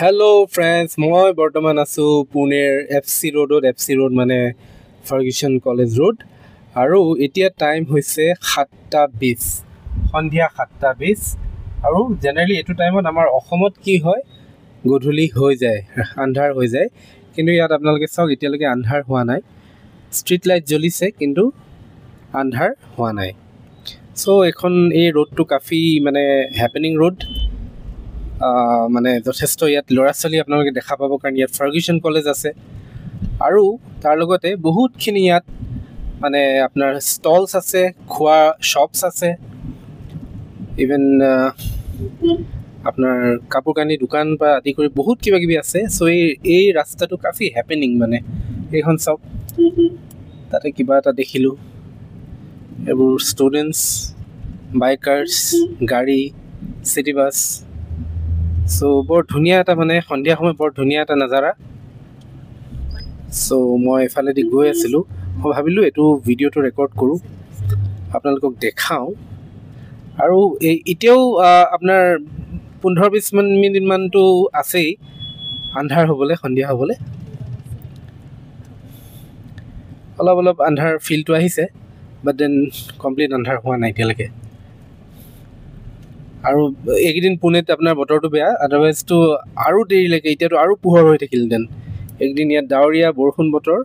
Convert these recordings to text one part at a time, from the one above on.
Hello' friends, মই বৰ্তমান আছোঁ পুনেৰ এফ চি ৰোডত। এফ চি ৰোড মানে ফাৰ্গুচন কলেজ ৰোড। আৰু এতিয়া টাইম হৈছে 7:20, সন্ধিয়া 7:20। আৰু জেনেৰেলি এইটো টাইমত আমাৰ অসমত কি হয়, গধূলি হৈ যায়, আন্ধাৰ হৈ যায়। কিন্তু ইয়াত আপোনালোকে চাওক, এতিয়ালৈকে আন্ধাৰ হোৱা নাই। ষ্ট্ৰীট লাইট জ্বলিছে কিন্তু আন্ধাৰ হোৱা নাই। চ' এইখন এই ৰোডটো কাফি মানে হেপেনিং ৰোড, মানে যথেষ্ট ইয়াত ল'ৰা ছোৱালী আপোনালোকে দেখা পাব, কাৰণ ইয়াত ফাৰ্গুচন কলেজ আছে। আৰু তাৰ লগতে বহুতখিনি ইয়াত মানে আপোনাৰ ষ্টলছ আছে, খোৱা শ্বপছ আছে, ইভেন আপোনাৰ কাপোৰ কানি দোকান পৰা আদি কৰি বহুত কিবা কিবি আছে। চ' এই ৰাস্তাটো কাফি হেপেনিং। মানে এইখন চাওক, তাতে কিবা এটা দেখিলোঁ। এইবোৰ ষ্টুডেণ্টছ, বাইকাৰ্ছ, গাড়ী, চিটি বাছ। চ' বৰ ধুনীয়া এটা মানে সন্ধিয়া সময়ত বৰ ধুনীয়া এটা নাজাৰা। চ' মই এইফালেদি গৈ আছিলোঁ, মই ভাবিলোঁ এইটো ভিডিঅ'টো ৰেকৰ্ড কৰোঁ, আপোনালোকক দেখাওঁ। আৰু এই এতিয়াও আপোনাৰ 15-20 মিনিটমানটো আছেই আন্ধাৰ হ'বলৈ, সন্ধিয়া হ'বলৈ। অলপ অলপ আন্ধাৰ ফিলটো আহিছে, বাট then complete আন্ধাৰ হোৱা নাই এতিয়ালৈকে। আৰু এইকেইদিন পুনেত আপোনাৰ বতৰটো বেয়া, আদাৰৱাইজটো আৰু দেৰিলৈকে এতিয়াতো আৰু পোহৰ হৈ থাকিলহেঁতেন। এইকেইদিন ইয়াত ডাৱৰীয়া বৰষুণ বতৰ,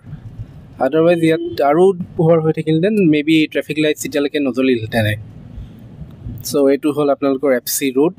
আদাৰৱাইজ ইয়াত আৰু পোহৰ হৈ থাকিলহেঁতেন, মে বি ট্ৰেফিক লাইটছ এতিয়ালৈকে নজ্বলিলহেঁতেনে। চ' এইটো হ'ল আপোনালোকৰ এফ চি ৰোড।